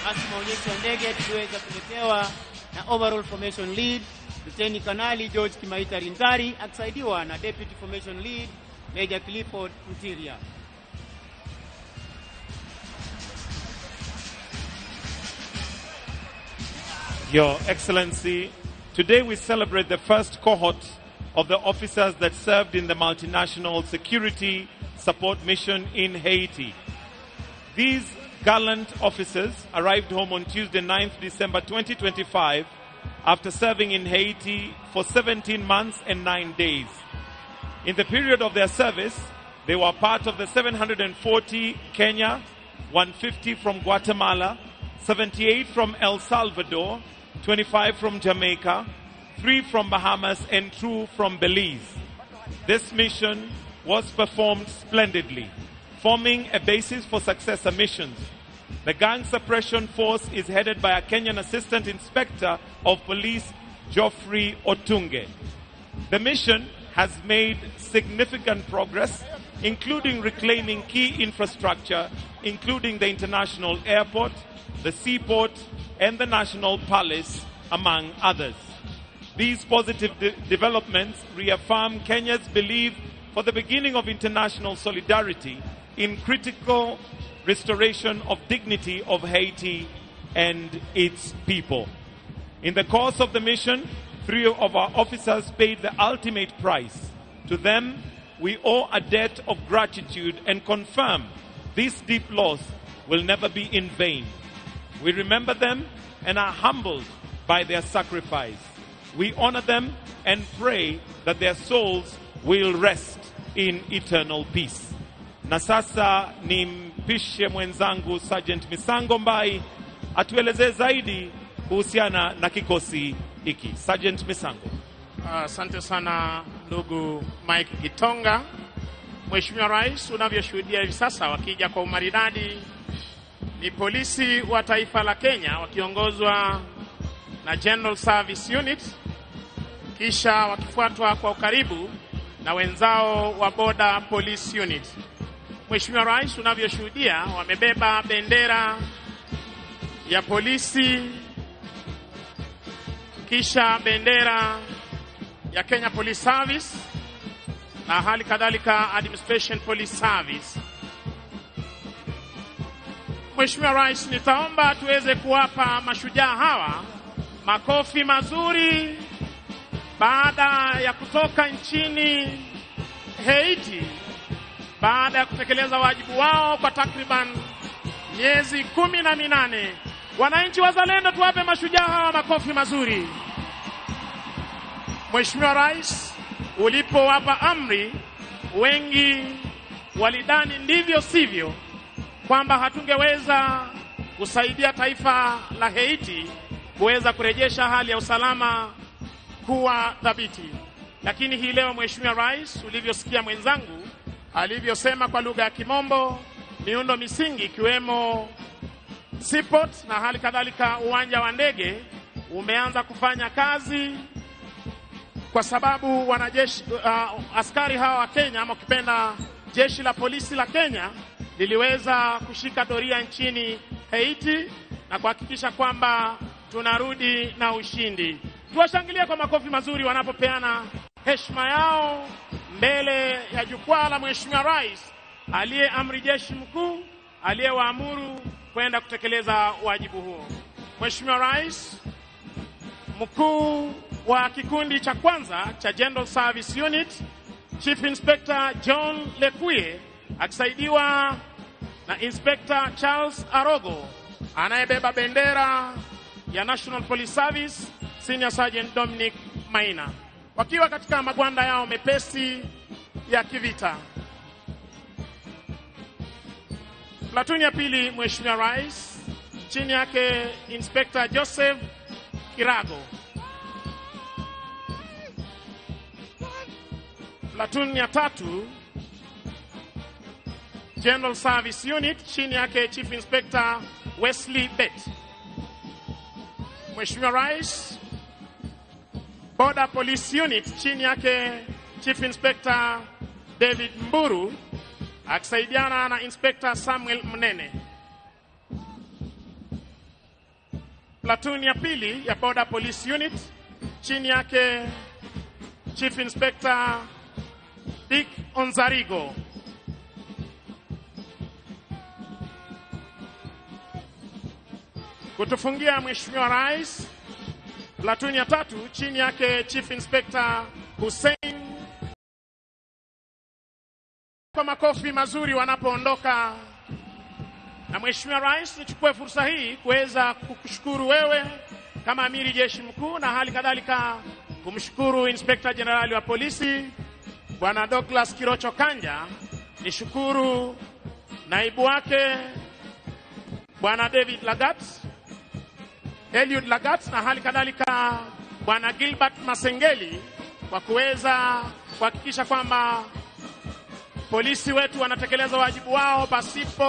Basi maonyesho ya ndege tuliweza kuletewa na Overall Formation Lead Luteni Kanali George Kimaita Rinzari akisaidiwa na Deputy Formation Lead Major Clifford Mtiria. Your Excellency, today we celebrate the first cohort of the officers that served in the multinational security support mission in Haiti. These gallant officers arrived home on Tuesday, 9th December 2025, after serving in Haiti for 17 months and 9 days. In the period of their service, they were part of the 740 Kenya, 150 from Guatemala, 78 from El Salvador, 25 from Jamaica, 3 from Bahamas, and 2 from Belize. This mission was performed splendidly, forming a basis for successor missions. The gang suppression force is headed by a Kenyan Assistant Inspector of Police, Geoffrey Otunge. The mission has made significant progress, including reclaiming key infrastructure, including the international airport, the seaport, and the national palace, among others. These positive developments reaffirm Kenya's belief for the beginning of international solidarity in critical restoration of dignity of Haiti and its people. In the course of the mission, 3 of our officers paid the ultimate price. To them, we owe a debt of gratitude and confirm this deep loss will never be in vain. We remember them and are humbled by their sacrifice. We honor them and pray that their souls will rest in eternal peace. Na sasa nimpishe mwenzangu Sergeant Misango Mbai atuelezee zaidi kuhusiana na kikosi hiki. Sergeant Misango. Asante sana ndugu Mike Gitonga. Mheshimiwa Rais, unavyoshuhudia hivi sasa wakija kwa umaridadi ni polisi wa taifa la Kenya wakiongozwa na General Service Unit, kisha wakifuatwa kwa ukaribu na wenzao wa Border Police Unit. Mheshimiwa Rais, unavyoshuhudia wamebeba bendera ya polisi, kisha bendera ya Kenya Police Service na hali kadhalika Administration Police Service. Mheshimiwa Rais, nitaomba tuweze kuwapa mashujaa hawa makofi mazuri baada ya kutoka nchini Haiti, baada ya kutekeleza wajibu wao kwa takriban miezi 18. Wananchi wazalendo, tuwape mashujaa hawa makofi mazuri. Mheshimiwa Rais, ulipowapa amri, wengi walidhani ndivyo sivyo, kwamba hatungeweza kusaidia taifa la Haiti kuweza kurejesha hali ya usalama kuwa thabiti. Lakini hii leo Mheshimiwa Rais, ulivyosikia mwenzangu alivyosema kwa lugha ya Kimombo, miundo misingi ikiwemo seaport na hali kadhalika uwanja wa ndege umeanza kufanya kazi, kwa sababu wanajeshi, askari hawa wa Kenya, ama ukipenda jeshi la polisi la Kenya, liliweza kushika doria nchini Haiti na kuhakikisha kwamba tunarudi na ushindi. Tuwashangilie kwa makofi mazuri wanapopeana heshima yao mbele ya jukwaa la Mheshimiwa Rais aliye amri jeshi mkuu aliyewaamuru kwenda kutekeleza wajibu huo. Mheshimiwa Rais, mkuu wa kikundi cha kwanza cha General Service Unit Chief Inspector John Lekuye akisaidiwa na Inspector Charles Arogo anayebeba bendera ya National Police Service Senior Sergeant Dominic Maina, wakiwa katika magwanda yao mepesi ya kivita. Platuni ya pili, Mheshimiwa Rais, chini yake Inspector Joseph Kirago. Platuni ya tatu, General Service Unit, chini yake Chief Inspector Wesley Bett. Mheshimiwa Rais, Border Police Unit, chini yake Chief Inspector David Mburu akisaidiana na Inspector Samuel Mnene. Platoon ya pili ya Border Police Unit chini yake Chief Inspector Dick Onzarigo. Kutufungia Mheshimiwa Rais, platoon ya tatu chini yake Chief Inspector Hussein. Kwa makofi mazuri wanapoondoka. Na Mheshimiwa Rais, nichukue fursa hii kuweza kukushukuru wewe kama Amiri Jeshi Mkuu na hali kadhalika kumshukuru Inspector Jenerali wa Polisi Bwana Douglas Kirocho Kanja, nishukuru naibu wake Bwana David Lagat, Eliud Lagat na hali kadhalika Bwana Gilbert Masengeli kwa kuweza kuhakikisha kwamba polisi wetu wanatekeleza wajibu wao pasipo